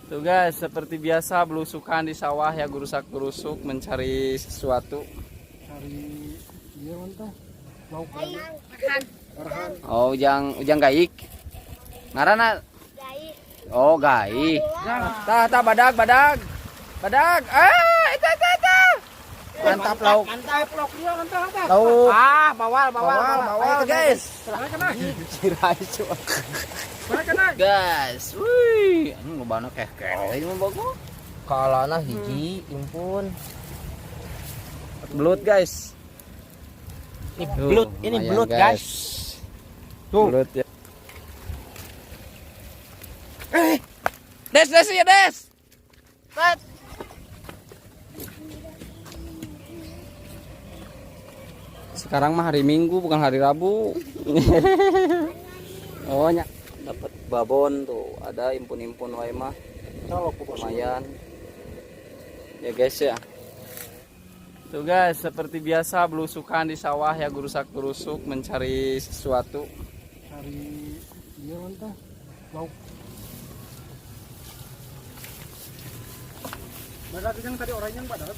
Tuh guys, seperti biasa belusukan di sawah ya, gerusak-gerusuk mencari sesuatu. Cari iya mantap. Lauk Orhan. Oh, ujang ujang gaik. Ngaranna? Oh, gaik. Tah tah badag badag. Badag. Ah, itu itu itu. Mantap lauk. Mantap lauk dia mantap mantap. Lauk. Ah, bawal bawal Bawal, bawal guys. Kena Kira cuma. kena. Kena. Guys, wih, ini lobana keh-keh ini mah bagus. Kalana hiji impun. Belut guys. Ini Tuh, belut, ini lumayan, belut guys. Tuh. Belut ya. Eh. Des, des ya des. Set. Sekarang mah hari Minggu bukan hari Rabu. Oh, nya dapat babon tuh, ada impun-impun wae mah. Lumayan. Ya guys ya. Tuh guys, seperti biasa belusukan di sawah ya, gerusak-gerusuk mencari sesuatu. Cari iya mantap. Lauk. Badak yang tadi orangnya yang badak.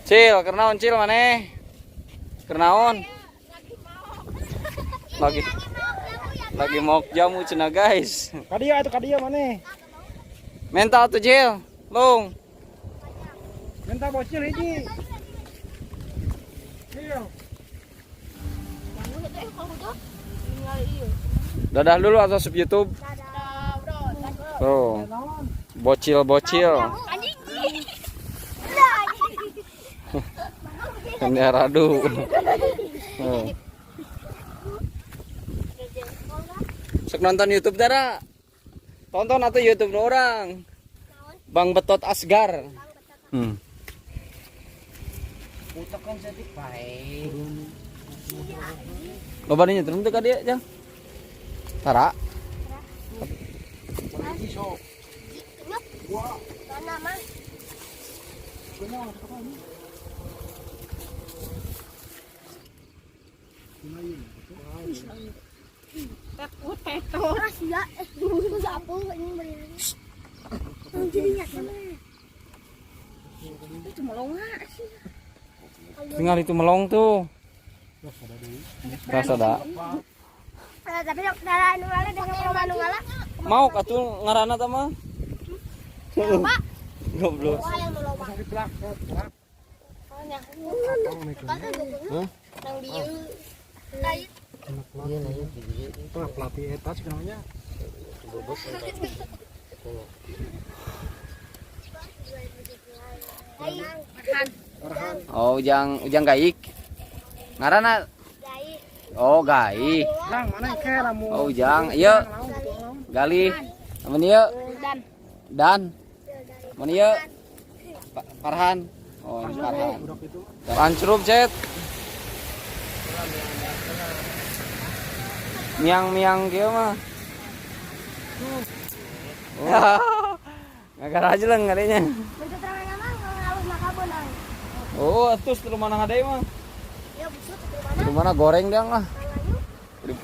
Cil, kernaon cil maneh? Kernaon? Lagi lagi mau jamu cenah guys. Kadia itu kadia mana? Mental tuh Cil, lung. Minta bocil hiji. Iya. Dadah dulu atau sub YouTube. Tuh. Bocil-bocil. Ini radu. Tuh. Sok nonton YouTube Dara. Tonton atau YouTube nu orang. Bang Betot Asgar. Hmm. Putek kan jadi baik. Loba nya terus teu ka dieu, Jang. Tara. Tinggal itu melong tuh. Rasa da. Tapi darah anu ngala dengan loba anu ngala. Mau atuh ngaranna tah mah. Pak, Goblok. wah yang loba. Hah? Nang dieu. Lain. Iya nanya hiji. Tengah pelatih eta sih namanya. Bobot. Oh, ujang ujang gaik. Ngaranna? Oh, gaik. Lang mana ke lamu. Oh, ujang. Ieu Galih. Amun ieu Dan. Dan. Mun ieu Farhan. Oh, ini Farhan. Budak itu. Pancrup, Cet. Miang-miang kieu mah. Oh. Ngagarajleng ngadenya. Bentuk terang mah ngalus makabon ai. Oh, atus di rumah ngade mah. Ya busuk di mana? Di rumah goreng dang lah. Lanjut.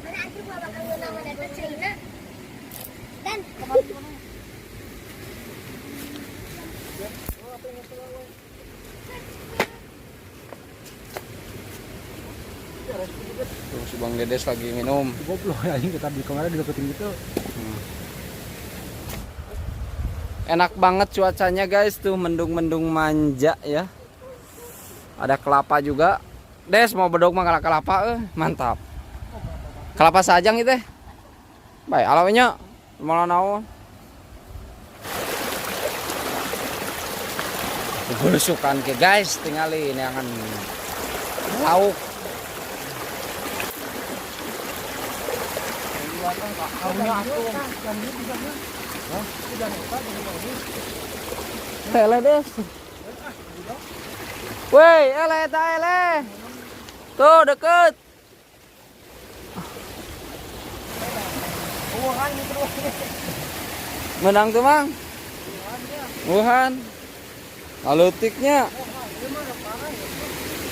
Mana anjing gua bakal ngeunang mana teh China. Dan Tuh si Bang Dedes lagi minum. Goblok anjing kita di kemarin dideketin gitu. Enak banget cuacanya guys tuh, mendung-mendung manja ya. Ada kelapa juga. Des mau bedog mah kalau kelapa mantap. Kelapa sajang itu. Baik, alawenya malah naon. Belusukan ke guys, tinggali ini akan lauk. Tele des. Woi, ele ta ele. Tuh deket. Wuhan itu. Menang tuh, Mang. Wuhan. Aleutiknya.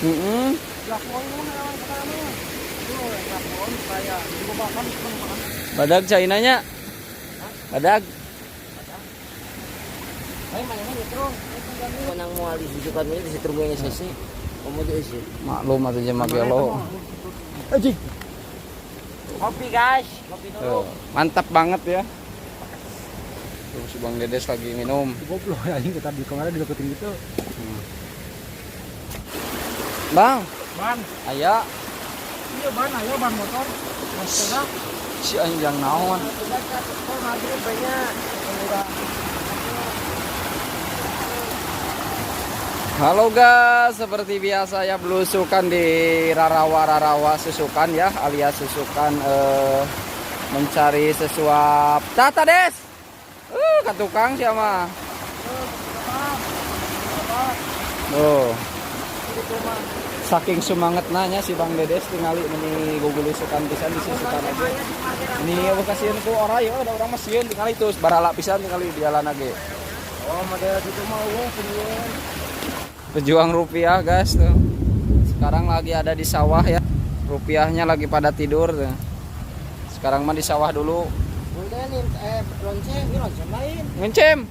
Heeh. Badag China-nya. Badag. Menang moal disusukan ini di situ gue sesi. Kamu tuh isi. Maklum atuh jeung gelo. Anjing. Kopi guys, kopi Tuh, mantap banget ya. Tuh si Bang Dedes lagi minum. Goblok anjing kita di kemarin dideketin gitu. Bang, Ban. aya Iya ban, ayo ban motor. Ban sepeda. si anjang naon. Halo guys, seperti biasa ya belusukan di rarawa-rarawa susukan ya, alias susukan mencari sesuap. Tata Des. Ke tukang siapa? Tuh. Saking semangat nanya si Bang Dedes tingali meni gugulusukan pisan di susukan aja. Ini kasihan ku ora ya, ada orang mah sieun tingali terus barala pisan tingali di jalan lagi. Oh, model gitu mah eueuh penyieun. Pejuang rupiah guys tuh. Sekarang lagi ada di sawah ya. Rupiahnya lagi pada tidur tuh. Sekarang mah di sawah dulu. Udah nih, lonceng, ini lonceng lain. Ngencem.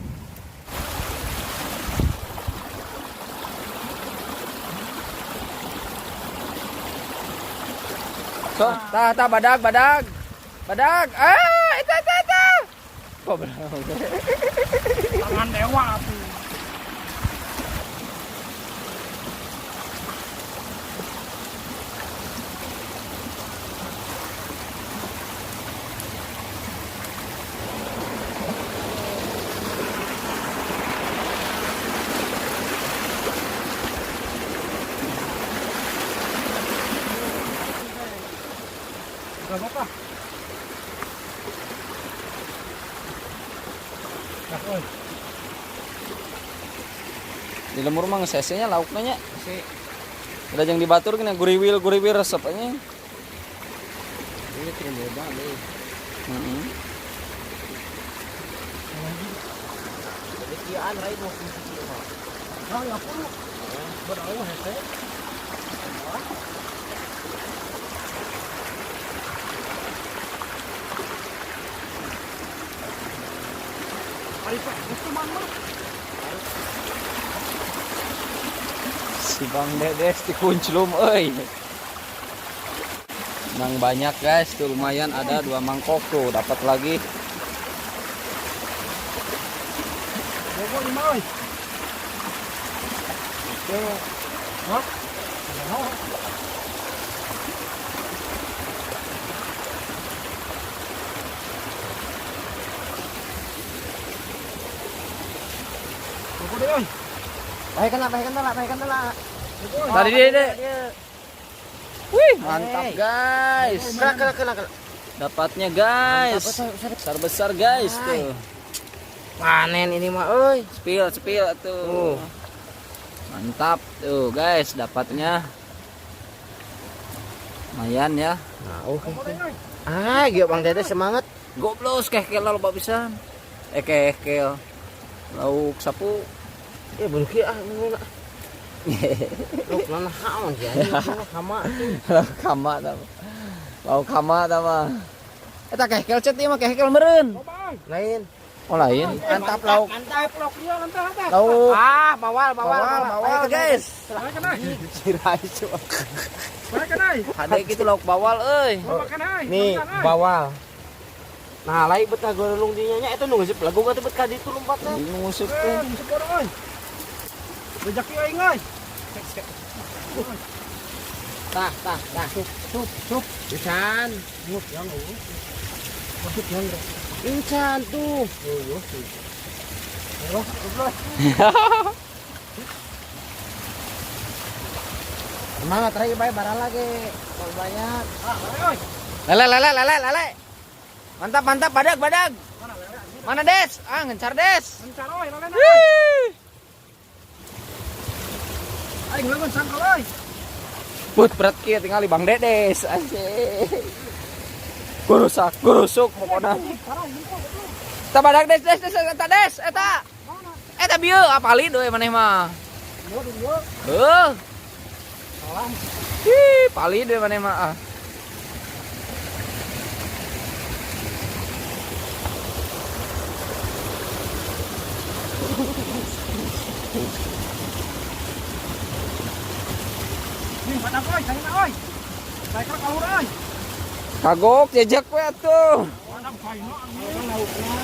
So, tah tah badag badag. Badag. Ah, itu itu itu. Goblok. Tangan dewa tuh. Gak apa-apa. Nah, oi. Di lembur mah ngesesenya lauknya nya. Udah jeung dibatur kena guriwil guriwil resep aja. Ini termoda nih. Heeh. Jadi kian rai mau kunci mah. Nah, ya puluh. Berau hese. Ari Pak, itu mah. Si Bang Dedes dikunclum euy. Menang banyak guys, tuh lumayan ada 2 mangkok tuh, dapat lagi. Bobo lima euy. Hah? Bobo deh euy. Baik kena, baik kena. Tadi dia deh. Wih, mantap guys. Kena, kena, kena, kena. Dapatnya guys. Besar-besar guys tuh. Panen ini mah euy. Spill, spill tuh. Mantap tuh guys, dapatnya. Lumayan ya. Nah, oke. Ah, gila Bang Dede semangat. Goblos kehkel loba pisan. Kehkel. Lauk sapu. Ya bunuh kieu ah, bunuh. Lauk nanaon sih anjing, hama. Lauk hama tah. Lauk hama tah mah. Eta kehkel cet ieu mah kehkel meureun. Lain. Oh lain. Mantap lauk. Mantap. Lauk dia mantap mantap. Lauk. Ah, bawal, bawal, Bawal, bawal guys. Baik kena. Cirai coba. Baik kena. Hade kitu lauk bawal euy. Makan ai. Nih, bawal. Nah, lain bet kagorolong dinya nya eta nu geus lagu atuh bet ka ditu lompatna. Ngusuk Eh, teh. ngusuk orang euy. Rezeki aing euy. Tah, tah, tah. Sup, sup, sup. Pisan. Sup yang euy. Masuk yang. Incan tuh. Oh, oh. Semangat rai bae barala ge. Kalau banyak. Lele lele lele lele. Mantap mantap badag badag. Mana Des? Ah ngencar Des. Ngencar euy, lele. Wih. Aing leungeun sangkal euy. Put berat kieu tingali Bang Dedes. Asik. Gurusak, gurusuk pokona. Eta badak des des des eta des eta. Eta bieu apalin we maneh mah. Heuh. Ih, palid we maneh mah ah. Nih, badak euy, caina euy. Saya kalur euy. Kagok jejak we atuh. Badak caina anjing laukna.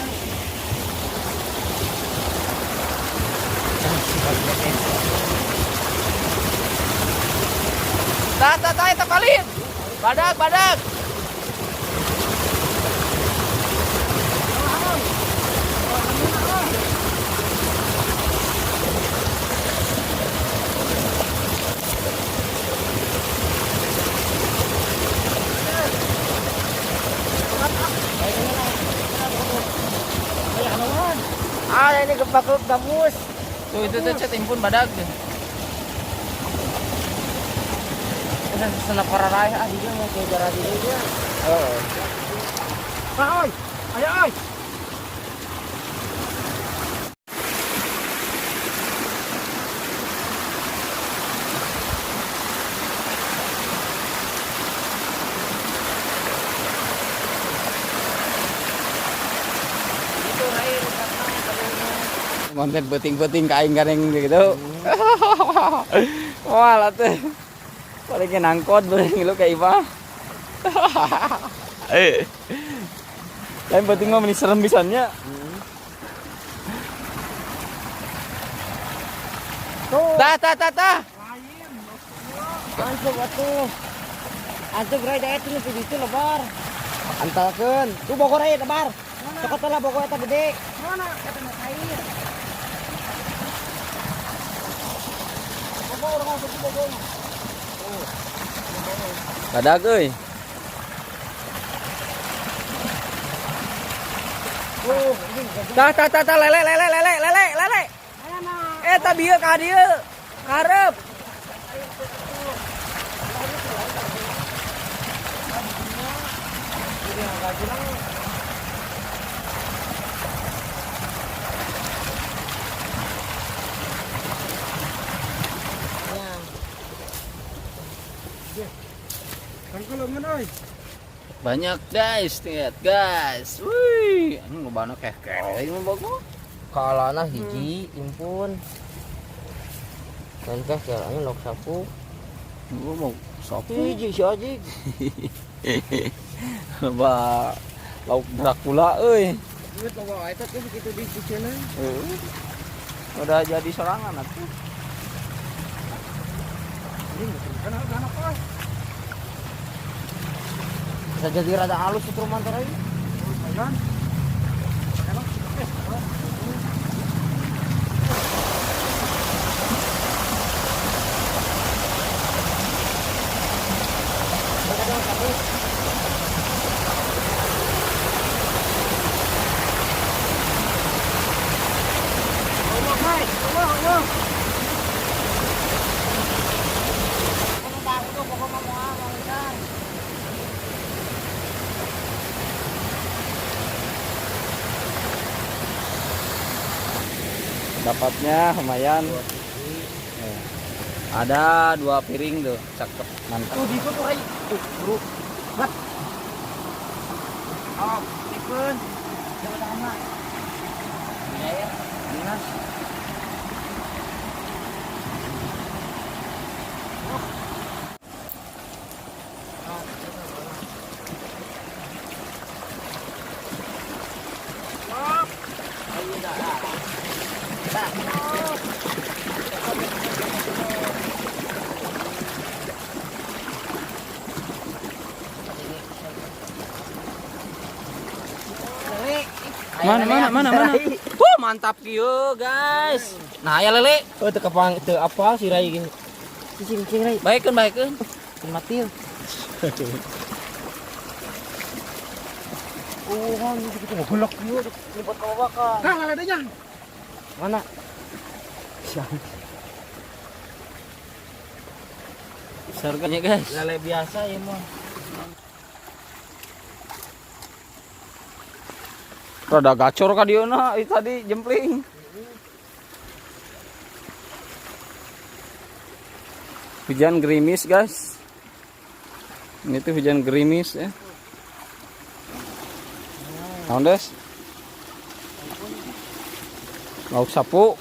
Tah tah tah eta palid. Badak badak. Ah, ini kepakuk gabus. Tuh itu tuh cet impun badak tuh. Udah senap raih ah dia mau ke jarak dia. Heeh. Tah euy. Aya euy. Konten peuting-peuting ka aing gareng gitu. Wah lah tuh. Paling nangkot boleh ngilu ka Iba. Lain peuting mah meni serem pisannya. Tah tah tah tah. Antuk atuh. Antuk rai da eta nu itu lebar. Antalkeun. Tuh bogor aya lebar. Cokot lah bogor eta gede. Mana? Eta mah cair. Bogor orang masuk bogor. Badak euy. Tah tah tah tah lele lele lele lele lele. Eta bieu ka dieu. Karep. Banyak guys, lihat guys. Wih, ini ngobana keh-keh ini bagus. Kalana hiji impun. Dan teh caranya lok sapu. Gua mau sapu. Hiji si Ajig. Ba lauk Dracula euy. Duit loba wae teh kitu di kuceuna. Heuh. Udah jadi sorangan atuh. Ini kan anak euy. Bisa jadi rada halus itu rumah teh. Lumayan. Enak. Allah, hai. Allah, Allah. Dapatnya lumayan. Ada 2 piring tuh, cakep, mantap. Tuh di situ tuh, Rai. Tuh, buru. Mat. Oh, tipun. Jangan sama. Ya, ya. Mana mana mana mana. Mantap kieu, guys. Nah, ya lele. Oh, teu kepang teu apa si Rai gini. Cicing cicing Rai. Baikeun baikeun. Mati. Oh, kan gitu ngegolok kieu nyebut ka babakan. Nah, lele deh, Jang. Mana? Surganya, guys. Lele biasa ya mah. Rada gacor ka dieu na tadi jempling. Hujan gerimis, guys. Ini tuh hujan gerimis ya. Naon, Des? Lauk sapu.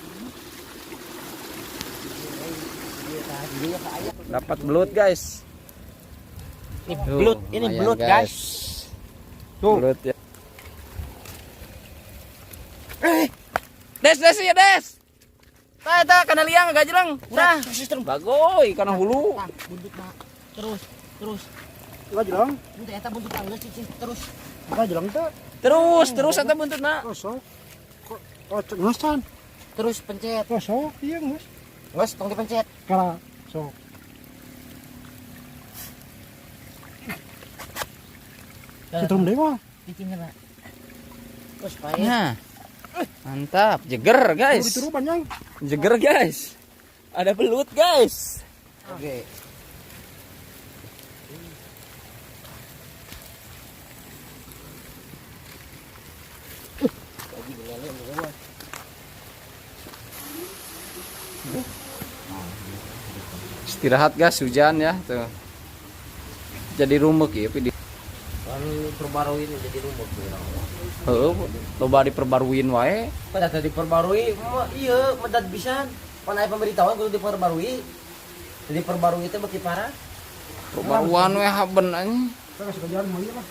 Dapat belut, guys. Ini Tuh, belut, ini lumayan, belut, guys. Tuh. Belut ya. Des, des ya, Des. Tah, tah, kana liang gajleng. Tah. Bagoy, kana hulu. Tah, buntut mah. Terus, terus. Enggak jelang. Buntut eta buntut anggeus cicing terus. Enggak jelang teh. Terus, terus eta buntutna. Oh, sok. Oh, geus. Terus pencet. Oh, sok. Iya, geus. Geus tong dipencet. Kala sok. Setrum deui mah. Cicingnya, Pak. Terus pae. Nah. Mantap, jeger, guys. Ditiru panjang. Jeger, guys. Ada belut, guys. Oke. Istirahat, guys, hujan ya tuh. Jadi rumek ya, di Kan perbarui ini jadi rumput Heeh, loba diperbaruin wae. Pada tadi diperbarui, mah iya medad pisan. Pan aya pemberitahuan kudu diperbarui. Jadi perbarui itu beki parah. Perbaruan we haben anjing. Kita kasih kerjaan mau iya lah.